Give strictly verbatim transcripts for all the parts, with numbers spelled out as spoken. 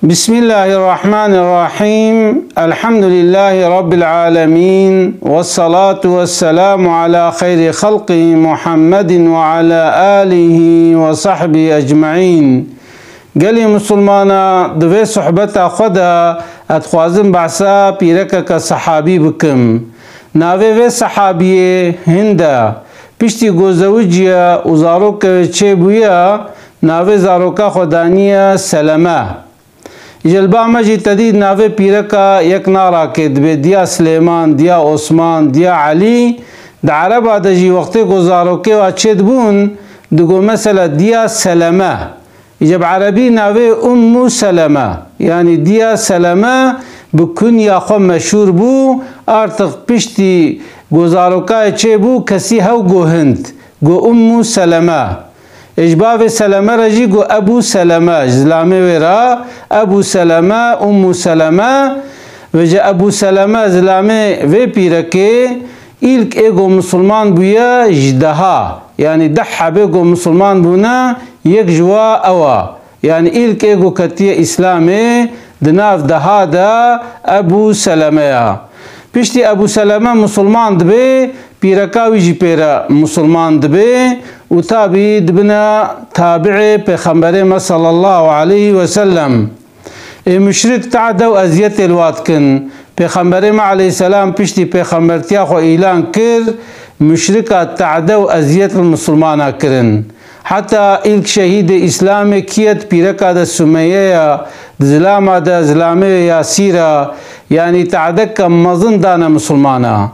Bismillahirrahmanirrahim. Elhamdülillahi Rabbil alemin. Vessalatu vesselamu ala xeyri xelqi Muhammedin ve ala alihi ve sahbihi ecmaîn. Gelî Musulmana, di vê sohbeta xwe de ez dixwazim behsa pîrekeke sehabî bikim. Navê vê sehabiyê Hind e. Piştî ku zewiciye û zarokê wê çêbûye, navê zaroka xwe daniye Seleme. Îca li ba me jî te dît navê pîreka yek narake, dibe diya Silêman, diya Osman, diya Elî. Di Ereba de jî wextê ku zarokê wa çêdibûn, digo mesela diya Seleme. Îca bi erebî navê Ummu Seleme, yanî diya Seleme, bi kunya xwe meşhûr bû. Artiq piştî ku zarokayê çêbû, kesî hew got Hind, got Ummu Seleme. Ê ji bavê Seleme re jî got Ebû Seleme, ji zilamê wê re Ebû Seleme, Ummu Seleme. Vêje Ebû Seleme zilamê vê pîrekê, îlk ê ku misilman bûye ji deha, yanî deh hebê ku misilman bûne, yek ji wa ew a. Yanî îlk ê ku ketiye Îslamê di nav deha de Ebû Seleme ya. Piştî Ebû Seleme misilman dibe, pîreka wî jî pê re misilman dibe û tabî dibine tabi'ê Pêxemberê me sallallahu aleyhi ve sellem. Ê muşrik tehde û eziyetê li wa dikin. Pêxemberê me aleyhisselam piştî pêxembertiya xwe îlan kir, muşrika tehde û eziyet li misilmana kirin. Heta îlk şehîdê Îslamê kî ye? Di pîreka de Sumeye ya, di zilama de zilamê wê Yasîr a, yanî tehdeke mezin dane misilmana.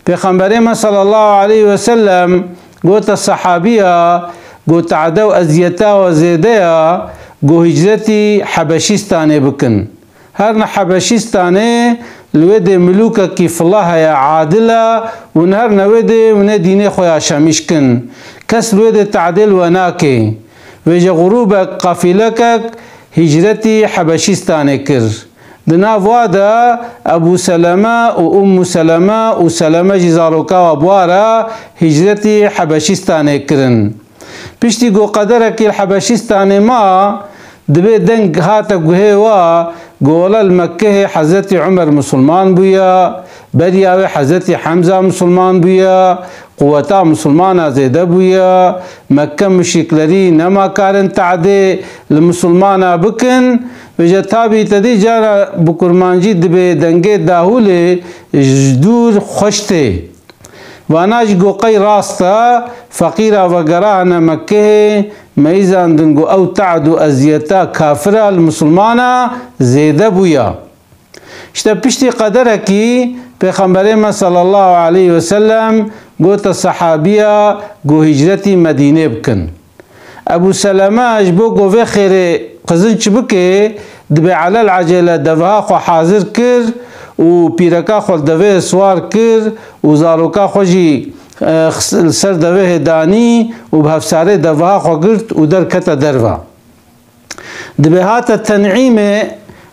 Pêxemberê me sallallahu aleyhi ve sellem gote sehabiya, got tehde û eziyeta we zêde ya, got hicretî Hebeşîstanê bikin. Herne Hebeşîstanê, li wê dê milûkekî fila heye, adil e, hûn herne wê dê, hûn ê dînê xwe yaşamîş kin. Kes li wê dê tehdê li we nake. Vêje xurûbek, qafîlekek hicretî Hebeşîstanê kir. Di nav wa de Ebû Seleme û Ummu Seleme û Seleme jî zaroka wa bi wa re hicretî Hebeşîstanê kirin. Piştî ku qederekî li Hebeşîstanê ma, dibê deng hate guhê wa, ku wele li Mekkehê Hezretî Umer misilman bûye, beriya wê Hezretî Hemza misilman bûye, quweta misilmana zêde bûye, Mekke muşriklerî nema karin tehdê li misilmana bikin. Vêje tabî te dî cara bi kurmancî dibê dengê dahûlê ji dûr xweş tê. Vana jî got qey rast e, feqîra vegerahane Mekkehê, meyîzandin got ew tehd û eziyeta kafira li misilmana zêde bûya. Îşte piştî qederekî Pêxemberê me sallallahu aleyhi ve sellem gote sehabiya got hicretî Medînê bikin. Ebû Seleme ji bo ku vê xêrê qizinç bike, dibê elel ecele deveha xwe hazir kir û pîreka xwe li devê siwar kir û zaroka xwe jî, eh, xis-, li ser devehê danî û bi hevsarê deveha xwe girt û derkete derve. Dibê hate Ten'îmê,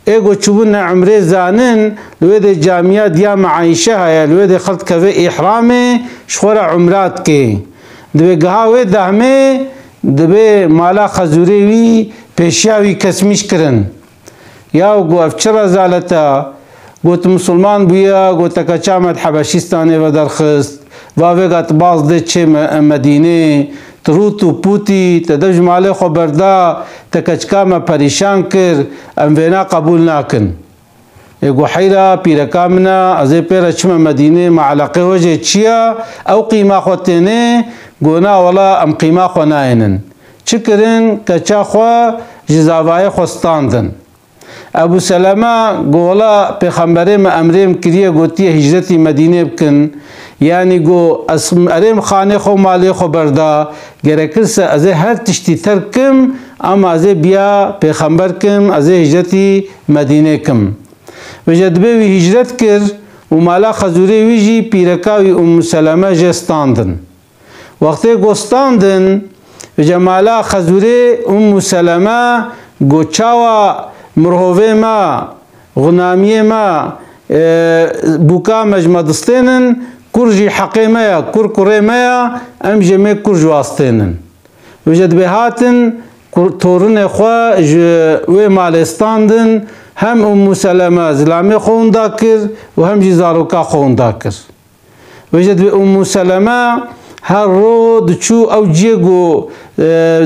ê ku çûbûne umrê zanin, li wê dê camiya diya me Ayşe heye, li wê dê xelk keve îhramê, ji xwe re umra dike. Dibê giha wê dehmê, dibê mala xezûrê wî pêşiya wî kesmîş kirin. Yaw, got, ev çi rezalet e? Got, misilman bûye, got, te keça me di Hebeşîstanê ve derxist. Va vêga tu baz dê çê me-, Medînê, tu rût û pûtî, te dev ji malê xwe berda, te keçika me perîşan kir, em vêna qebûl nakin. Ê got, heyra pîreka min e, ez ê pê re çime Medînê, me eleqê we jê çi ye? Ew qîma xwe tênê? Got, na wela, em qîma xwe nayênin. Çi kirin? Keça xwe ji zavayê xwe standin. Ebû Seleme got, wela, Pêxemberê me emrê min kiriye, gotiye hicretî Medînê bikin. Yanî got, ez erê min xanê xwe û malê xwe berda, gerekirse ez ê her tiştî terk kim, ama ez ê biya Pêxember kim, ez ê hicretî Medînê kim. Vêje dibê wî hicret kir û mala xezûrê wî jî pîreka wî Ummu Seleme jê standin. Wextê ku standin, ji mala xezûrê Ummu Seleme got, çawa mirhovê me, xunamiyê me, e, bûka me ji me distênin, kur jî heqê me ye, kur kurê me ye, em jê mê kur ji wa stênin. Vêje dibê hatin, kur-, torunê xwe ji wê malê standin, hem Ummu Seleme zilamê xwe winda kir û hem jî zaroka xwe winda kir. Vêce dibê Ummu Seleme her ro diçû ew ciyê ku, e,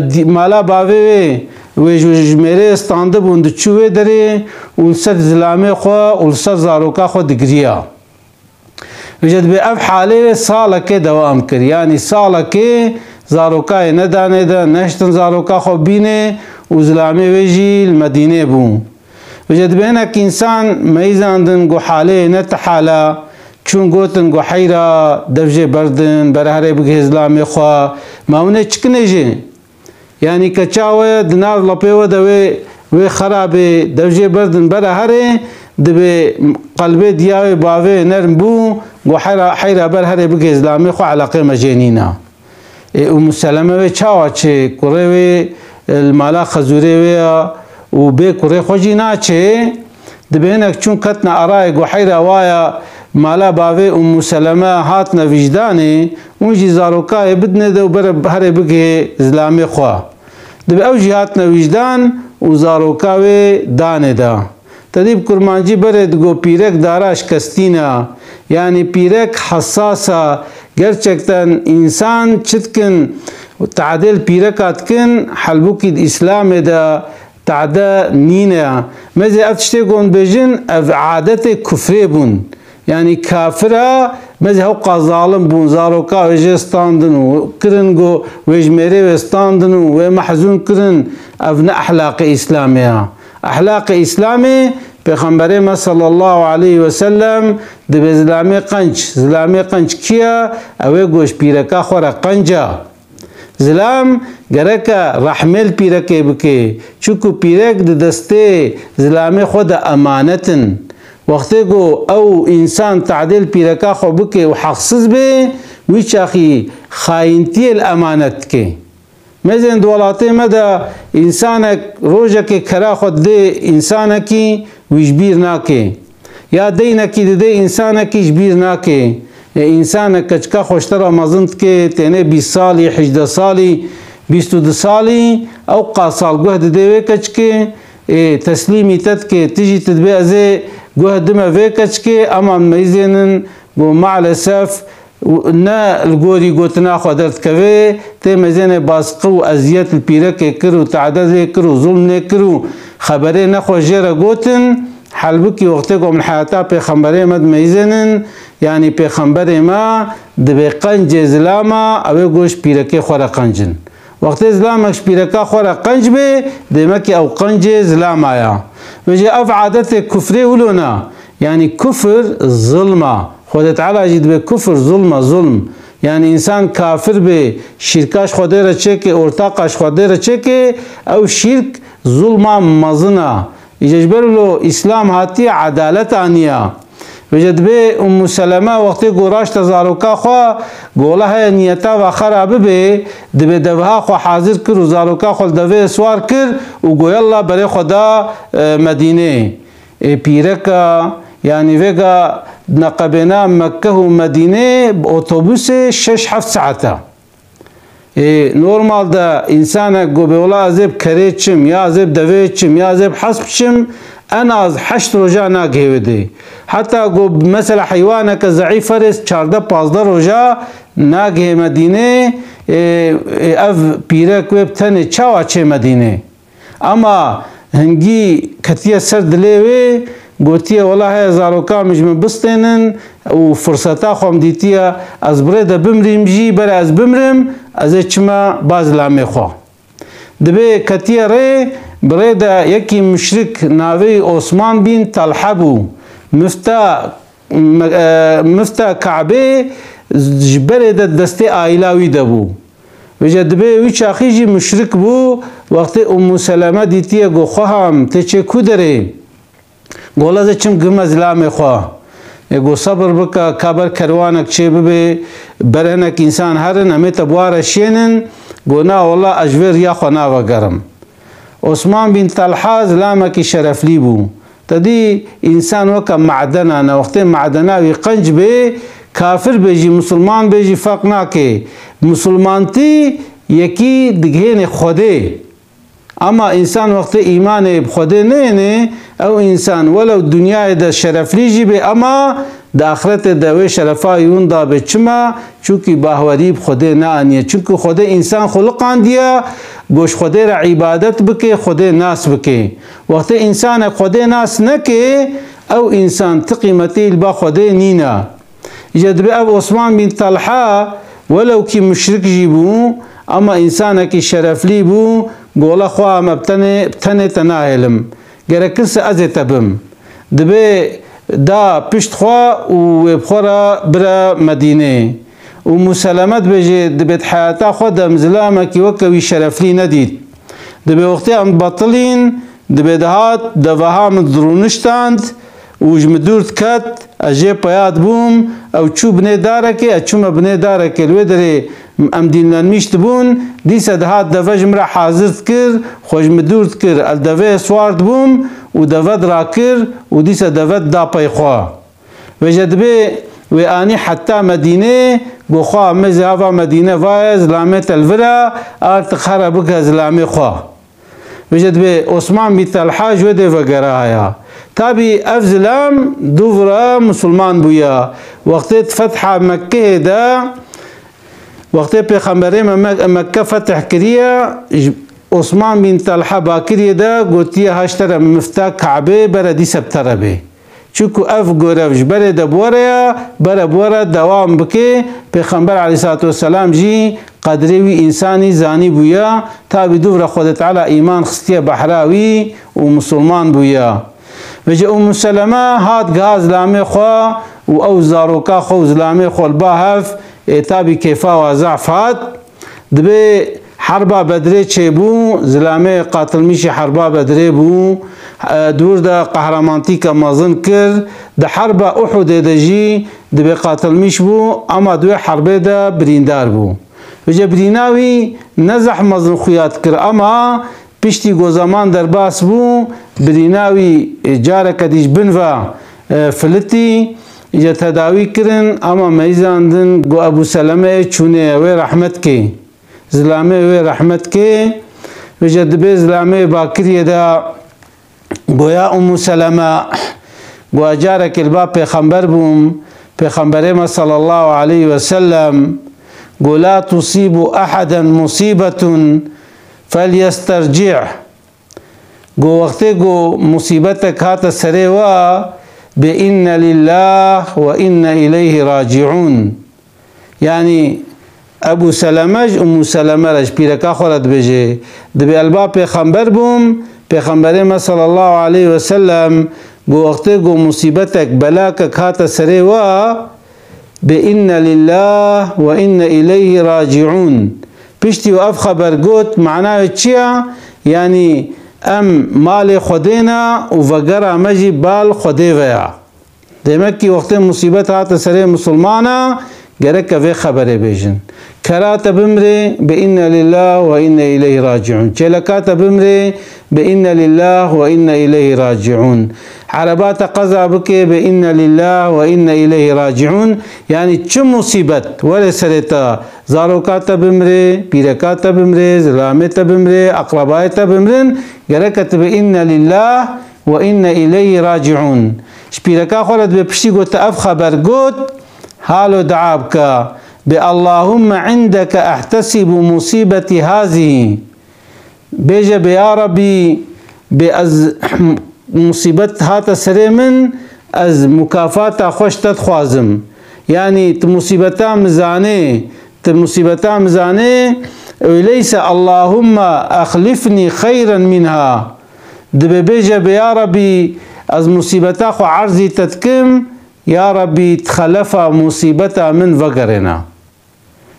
dî-, mala bavê wê, wê ji, ji mêrê standibûn, diçû wê derê û li ser zilamê xwe û li ser zaroka xwe digiriya. Vêce dibê ev halê wê salekê dewam kir. Yanî salekê zarokayê ne danê de, neştin zaroka xwe bînê û zilamê wê jî li Medînê bû. Vêce dibê hinek însan meyzandin ku halê ne ti hala, çûn gotin ku heyra dev jê berdin, bere herê bigihê zilamê xwe. Ma hûn ê çikinê jê? Yanî keça we di nav lepê we de wê, wê xerabê dev jê berdin bere herê, dibê qelbê diya wê bavê nerm bû, ku heyra, heyra ber herê bigê zilamê xwe eleqê me jê nîna. Ê, Ummu Seleme wê çawa çê? Kurê wê, e, li mala xezûrê wê ya û bê kurê xwe jî naçê. Dibê hinek çûn ketne arayê ku heyra waya mala bavê Ummu Seleme hatne wîjdanê, hûn jî zarokayê bidinê de û bere herê bigihê zilamê xwe. Dibê ew jî hatine wîjdan û zaroka wê danê de. Te dî bi kurmancî berê digo pîrek dara şikestîn e. Yanî pîrek hesas e. Gerçekten însan çi dikin, tadê li pîreka dikin, helbûkî di Îslamê de tade nîne. Mezê ev tiştê ku hûn dibêjin, ev adetê kufrê bûn. Yanî kafira, mezê hewqa zalim bûn, zaroka wê jê standin û kirin ku wê ji mêrê wê standin û wê mehzûn kirin. Ev ne ehlaqê Îslamê ya. Ehlaqê Îslamê, Pêxemberê me sallallahu aleyhi ve sellem, dibê zilamê qenc. Zilamê qenc kî ye? Ew ê ku ji pîreka xwe re qenc e. Zilam gereke rehmê li pîrekê bike, çunku pîrek di destê zilamê xwe de emanet in. Wextê ku ew însan tadê li pîreka xwe bike û heqsiz bê, wî çaxî xayîntiyê li emanet dike. Mezên di welatê me de însanek rojekê kera xwe didê însanekî, wî ji bîr nake. Ya deynekî didê însanekî, ji bîr nake. Ê, însanek keçika xwe ji te re mezin dike, tênê bîst salî, hejdeh salî, bîst û du salî, ew qasal guh didê wê keçikê, ê, teslîmî te dike, tu jî tu dibê ez ê guh dime vê keçikê, ema meyzênin ku maalesef û ne li gorî gotina xwe derdikeve, tê mezênê basqi û eziyet li pîrekê kir û tade lê kir û zulm lê kir û xeberê nexweş jê re gotin, helbikî wextê ku em li heyata pêxemberê me dimeyzênin, yanî pêxemberê me dibê qencê zilama, ew ê ku ji pîrekê xwe re qenc in. Wextê zilamek ji pîreka xwe re qenc bê, demekî ew qencê zilama ya. Vêjê ev adetê kufrê wilo ne. Yanî kufir zilm e. Xwedê Teala jî dibê kufir zilm e, zilm. Yanî însan kafir bê, şîrka ji Xwedê re çêke, ortaqa ji Xwedê re çêke, ew şîrk zilma mezin e. Îca ji ber wilo Îslam hatiye edalet aniye. Vêce dibê Ummu Seleme wextê ku raşte zaroka xwe, gola heye niyeta ve xera bibe, dibê devha xwe hazir kir û zaroka xwe li devê swar kir û go yella berê xwe da, e, Medînê. Ê pîreka, yanî vêga neqebêna Mekke û Medînê bi otobusê şeş heft saet e. Ê, normalde însanek go bê wela ez ê bi kerê çim, ya ez ê bi devê çim, ya ez ê bi hesp çim, en az heşt roja nagihê wê dê. Heta go mesela heywaneke zeîf herê çardeh pazdeh roja nagihê Medînê, ê, ê, ev pîrek wê bi tenê çawa çê Medînê? Ema hingî ketiye ser dilê wê, gotiye, wela heye zaroka min ji min bistênin û firseta xwe min dîtiye, ez bi rê de bimrîm jî, bere ez bimrim, ez ê çime ba zilamê xwe. Dibê ketiye rê, bi rê de yekî muşrik navê Osman bîn Talha bû. Mifta, me-, e, mifta Kabê ji berê de destê aîla wî de bû. Vêca dibê wî çaxî jî muşrik bû, wextê Ummu Seleme dîtiye, go, xweham, tê çê ku derê? Go, wela ez ê çim gihime zilamê xwe. Ê, go, sebir bike, ka ber kerwanek çê bibe, ber hinek însan herin, em ê te bi wa re şênin. Go, na, wela ez ji vê riya xwe navegerim. Osman bîn Talha zilamekî şereflî bû. Te dî însan weke madena ne. Wextê madena wî qenc bê, kafir bê jî, misilman bê jî, ferq nake. Misilmantî yekî digihênê Xwedê. Ama însan wextê îmanê bi Xwedê neyêne, ew însan welew dinyayê de şereflî jî bê, ama di axretê de wê şerefa yûn da bê. Çima? Çunkî bahwerî bi Xwedê neaniye. Çunkî Xwedê însan xuliqandiye, go ji Xwedê re îbadet bike, Xwedê nas bike. Wextê însanek Xwedê nas neke, ew însan ti qîmetî li ba Xwedê nîne. Îca dibê ev Osman bin Talha, welewkî muşrik jî bû, ama însanekî şereflî bû, gole xwe, me bi tenê, bi tenê te nahêlim. Gerekirse ez ê te bim. Dibê da pişt xwe û wê bi xwe re bire Medînê. Û Museleme dibêje, dibê di heyata xwe de min zilamekî weke wî şereflî nedît. Dibê wextê em betilîn, dibê dihat, deveha min dirûniştand û ji min dûr diket, ez jê peya dibûm, ew çû binê darekê, ez çûme binê darekê, li wê derê em dînlenmîş dibûn, dîsa dihat deve ji min re hazir dikir, xwe ji min dûr dikir, ez deveyê siwar dibûm û deve dirakir û dîsa deve dida pey xwe. Vêje dibê wê anî heta Medînê, go xwe mêze hava Medîne vaye, zilamê te li vir e, artık here bike zilamê xwe. Vêje dibê Osman bin Talha ji wê dê vegera haya. Tabî ev zilam dûv re musulman bûye. Wextê di fetha Mekkeyê de, wextê Pêxemberê me Me-, Mekke fetih kiriye, ji-, Osman bin Talha bakiriyê de gotiye, ha ji te re mifta Kabê bere dîse bi te re bê. Çunku ev görev ji berê de bi we re ye, bere bi we re dewam bike. Pêxember aleyhissalatu vesselam jî qedrê wî însanî zanî bûye. Tabî dûv re Xwedê Teala îman xistiye behra wî û musulman bûye. Vêce Ummu Seleme hat giha zilamê xwe û ew zaroka xwe û zilamê xwe li ba hev, ê tabî kêfa wa zehf hat. Dibê herba Bedrê çêbû, zilamê qatilmîşî herba Bedrê bû. E, dûr de qehramantîke mezin kir. Di herba Uhudê de jî dibê qatilmîş bû, ama di wê herbê de birîndar bû. Vêce birîna wî ne zehf mezin xuya dikir, ama piştî ku zeman derbas bû, birîna wî, e, careke dî ji bin ve, e, filitî, îca tedawî kirin, ama meyzandin ku Ebû Selemeyê çûnê ye, wê rehmet kê. Zilamê wê rehmet kê. Vêce dibê zilamê bakiriyê de goya Ummu Seleme, goya carekê li ba pêxember bûm, pêxemberê me sallallahu aleyhi ve sellem, go la tusibu ahaden musibetun felyesterci'. Go wextê go musîbetek hate serê we, bê inne lillah ve inne ileyhi raciun. Yanî Ebû Seleme ji Ummu Seleme re, ji pîreka xwe re dibêje, dibê el ba pêxember bûm, pêxemberê me sallallahu aleyhi ve sellem, go wextê go musîbetek, belakek hate serê we, bê inne lillah ve inne ileyhi raciun. Piştî ev xeber got, mana wê çi ye? Yanî em malê Xwedê ne û vegera me jî bal Xwedê ve ye. Demek ki wextê musîbet hate serê misilmana, gerek e vê xeberê bêjin. Kera te bimrê, bê inne lillah ve inne ileyhi raciun. Çêleka te bimrê, bê inne lillah ve inne ileyhi raciun. Ereba te qeza bike, bê inne lillah ve inne ileyhi raciun. Yanî çi musîbet were serê te, zaroka te bimrê, pîreka te bimrê, zilamê te bimrê, eqrebayê te bimrin, gerek e tu bê inne lillah ve inne ileyhi raciun. Ji pîreka xwe re dibê piştî ku te ev xeber got, halo dua bike. Bê Allahumme indeke ehtesibu musîbetî hazî. Bêje bê ya Rabbî, bê ez musîbet hate serê min, ez mukafata xwe ji te dixwazim. Yanî tu musîbeta min zanê, tu musîbeta min zanê, öyleyse Allahumme exlifnî xeyren minha. Dibê bêje bê ya Rabbî, ez musîbeta xwe erzî te dikim, ya Rabbî, tu xelefa musîbeta min vegerêne.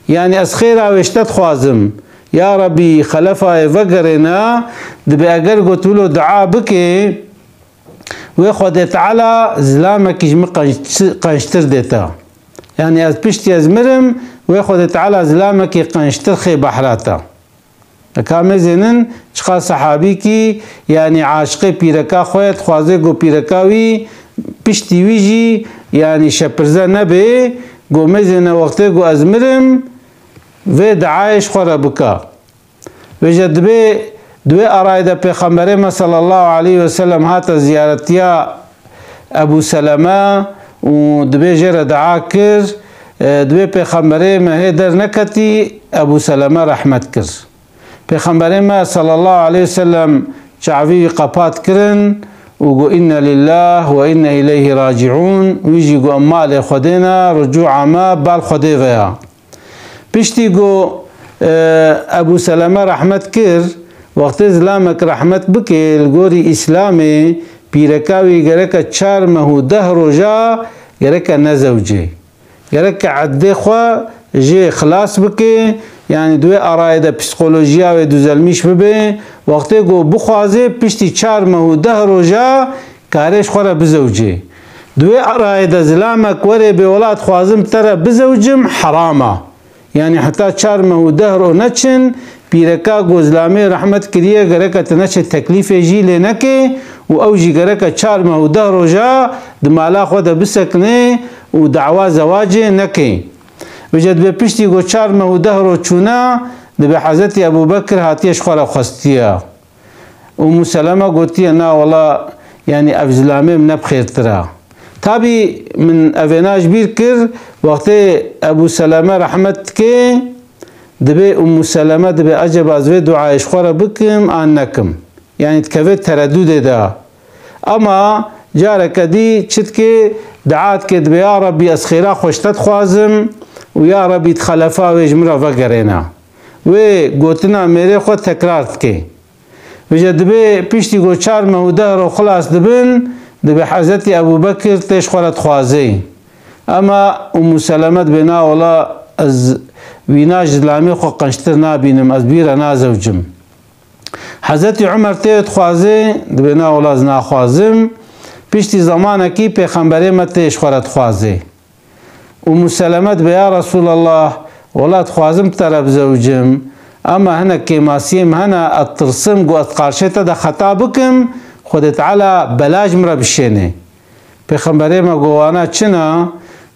Yanî ez xêra wê ji te dixwazim. Ya Rabbî, xelefayê vegerêne, dibê eger got wilo dua bike, wê Xwedê Teala zilamekî ji min qenc-, qençtir dê te. Yanî ez piştî ez mirim, wê Xwedê Teala zilamekî qençtir xê behra te. Eka mêzênin çiqa sehabîkî, yanî aşiqê pîreka xwe ye, dixwaze ku pîreka wî piştî wî jî, yanî şepirze nebe, ku mêzêne wextê ku ez mirim, vê diayê ji xwe re bike. Vêje dibê Di wê arayê de Pêxemberê me sallallahu aleyhi ve sellem hate ziyaretiya Ebû Seleme û di vê jê re dua kir, e, di wê Pêxemberê me hê derneketî, Ebû Seleme rehmet kir. Pêxemberê me sallallahu aleyhi ve sellem çavî wî qepat kirin û got, "Inne lillah ve inne ileyhi raciun." Wî jî got, "Em malê Xwedê ne, rucûa me bal Xwedê ve ya." Piştî ku, e, Ebû Seleme rehmet kir, wextê zilamek rehmet bike, li gorî Îslamê pîreka wî gereke çar meh û deh roja gereke nezewicê. Gereke eddê xwe jê xilas bike, yanî di wê arayê de psîkolojiya wê duzelmîş bibe. Wextê ku bixwaze, piştî çar meh û deh roja karê ji xwe re bizewicê. Di wê arayê de zilamek were bê wela dixwazim te re bizewicim, heram a. Yanî heta çar meh û deh ro neçin, pîreka ku zilamê rehmet kiriye gereke tu neçe teklîfê jî lê neke û ew jî gereke çar meh û deh roja di mala xwe de bisekine û dawa zewacê neke. Vêce dibe piştî ku çar meh û deh ro çûne, dibe Hezretî Ebû Bekir hatiye ji xwe re xwestiye. Ummû Seleme gotiye, "Na wela, yanî ev zilamê min ne bi xêrtir e." Tabî min evêna ji bîr kir, wextê Ebû Seleme rehmet dike, dibê Ummû Seleme dibê, "Eceba ez vê duayê ji xwe re bikim an nekim?" Yanî dikeve teredûdê de. Ema careke dî çi dike, dua dike, dibê, "Ya Rebbî, ez xêra xwe ji te dixwazim û ya Rebbî, di xelefa wê ji min re vegerêne." Wê gotina mêrê xwe tekrar dike. Vêce dibê piştî ku çar meh û deh ro xilas dibin, dibê Hezretî Ebû Bekir tê ji xwe re dixwaze. Ema Ummû Seleme dibê, "Na wela ez wîna ji zilamê xwe qençtir nabînim, ez bî re nazewcim." Hezretî Umer tê dixwaze, dibê, "Na wela ez naxwazim." Piştî zemanekî Pêxemberê me tê ji xwe re dixwaze. Ummû Seleme dibê, "Ya Resûlallah, wela dixwazim te re bizewicim, ema hinek kêmasiyê min hene, ez tirsim ku ez qarşê te de xeta bikim, Xwedê Teala bela ji min re bişêne." Pêxemberê me got, "Wana çi ne?"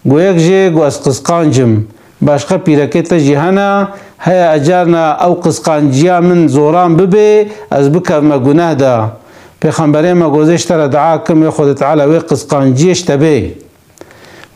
Got, "Yek jê got, ez qisqanc im, başqa pîrekê te jî hene, heye ecarna ew qisqanciya min zoran bibe, ez bikevime guneh de." Pêxemberê me got, "Ez ê ji te re dua kim, ê Xwedê Teala wê qisqanciyê ji te bê."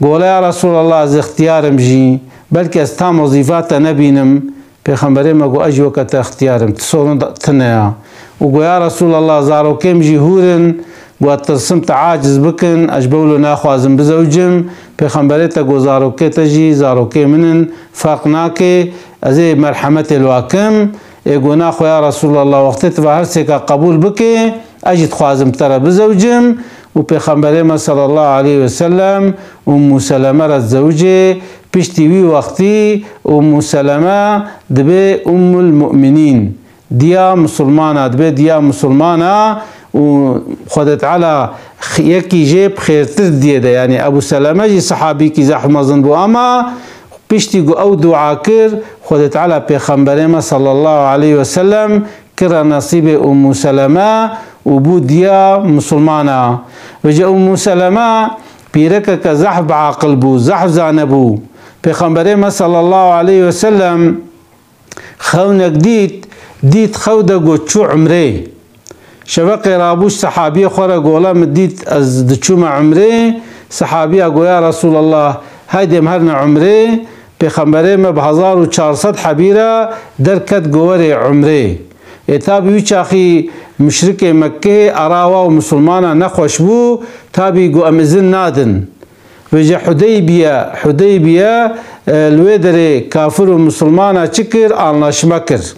Got, "Wela ya Resûlallah, ez ixtiyar im jî, belkî ez tam wezîfa te nebînim." Pêxemberê me got, "Ez jî weke te ixtiyar im, ti sorun da-, tune ya." Û got, "Ya Resûlallah, zarokê min jî hûr in, got, ez tirsim te aciz bikin, ez ji bo wilo naxwazim bizewicim." Pêxemberê te got, "Zarokê te jî zarokê min in, ferq nake, ez ê merhemetê li wa kim." Ê got, "Na xwe ya Resûlallah, wextê tu va her sêka qebûl bike, ez jî dixwazim te re bizewicim." Û Pêxemberê me sallallahu aleyhi ve sellem Ummû Seleme re dizewicê. Piştî wî wextî Ummû Seleme dibe Ummul Mu'minîn. Diya Musulmana, dibe diya Musulmana û Xwedê Teala x-, yekî jê bi xêrtir didiyê de. Yanî Ebû Seleme jî sehabîkî zehf mezin bû, ama piştî ku ew dua kir, Xwedê Teala Pêxemberê me sallallahu aleyhi ve sellem kire nesîbê Ummû Seleme û bû diya Musulmana. Vêce Ummû Seleme pîrekeke zehf biaqil bû, zehf zane bû. Pêxemberê me sallallahu aleyhi ve sellem xewnek dît, dît xew de got çû umrê. Şeveqê rabû ji sehabiyê xwe re got, "Wela min dît ez diçûme umrê." Sehabiya got, "Ya Resûlallah, heydê em herine umrê." Pêxemberê me bi hezar û çar sed hebî re derket got, "Werê umrê." Ê tabî wî çaxî muşrikê Mekkeyê ara wa û misilmana nexweş bû, tabî got, "Em izin nadin." Vêce Hudeybiye, Hudeybiye, e, li wê derê kafir û misilmana çi kir? Anlaşma kir.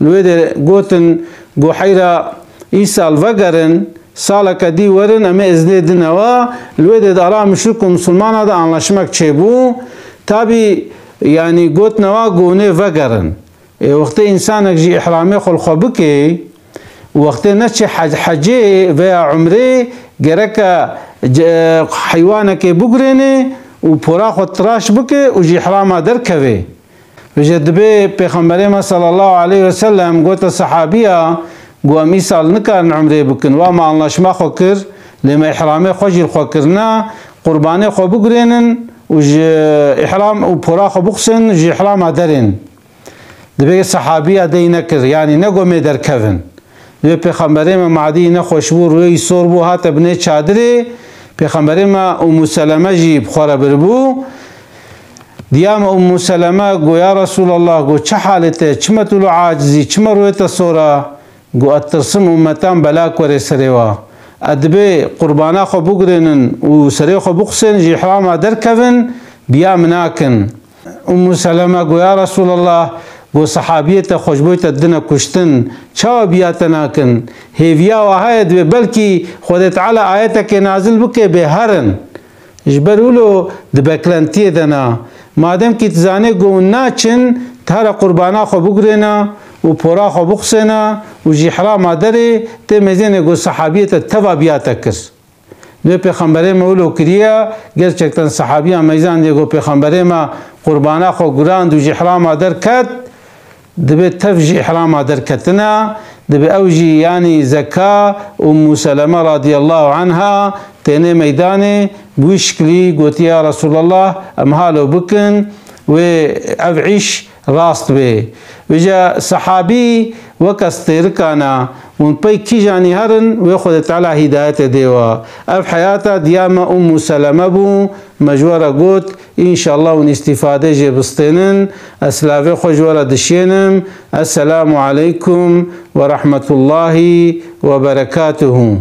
Li wê derê gotin, got, "Heyra îsal vegerin, saleke dî werin, em ê iznê dine wa." Li wê derê di ara muşrik û misilmana de anlaşmek çêbû. Tabî, yanî gotine wa, got, "Nê vegerin." Ê, wextê însanek jî îhramê xwe li xwe bike, û wextê neçe hec-, hecê veya umrê, gereke ce-, heywanekê bigurêne û pora xwe tiraş bike û ji îhrama derkeve. Vêce dibê Pêxemberê me sallallahu aleyhi ve sellem gote sehabiya, got, "Em îsal nikarin umrê bikin, wa me anlaşma xwe kir, lê me îhramê xwe jî li xwe kirine, qurbanê xwe bigurênin û ji îhram û pora xwe bixusin, ji îhrama derên." Dibê sehabiya dey nekir, yanî negot mê derkevin. Wê Pêxemberê me madî nexweş bû, rûyê wî sor bû, hate binê çadirê. Pêxemberê me Ummu Seleme jî bi xwe re biribû. Diya me Ummu Seleme got, "Ya Resulallah," got, "çi halê te? Çima tu lo acizî? Çima rûyê te sor e?" Got, "Ez tirsim ummetan bela ku were serê wa. Ez dibê qurbana xwe bigurênin û serê xwe bixusên, ji îhrama derkevin, biya min nakin." Ummu Seleme got, "Ya Resulallah," got, "sehabiyê te xwe ji bo te dine kuştin, çawa biya te nakin? Hêviya wa heye, dibê belkî Xwedê Teala ayetekê nazil bike, bê herin." Ji ber wilo di beklentiyê de ne. Madem kî dizanê ku hûn naçin, tara qurbana xwe bigurêne û pora xwe bixusêne û ji îhrama derê tê mêzênê, got, "sehabiyê te teva biya te kir." Lê Pêxemberê me wilo kiriye, gerçekten sehabiya meyzan diye, got, "Pêxemberê me qurbana xwe gurand û ji îhrama derket." Dibê tev ji îhrama derketine, dibê ew jî, yanî zeka Ummu Seleme radiyallahu anha tênê meydanê, bi wî şiklî gotiye, "Ya Resulallah, em halo bikin, wê ev îş rast bê." Vêca sehabî weke stêrikana, hûn pey kîjanî herin, wê Xwedê Teala hîdayetê dê wa. Ev heyata diya me Ummu Seleme bû, me ji we re got, înşallah hûn îstîfade jê bistênin. Ez silavê xwe ji we re dişênim. Esselamu aleykum ve rahmetullahi ve berekatuhu.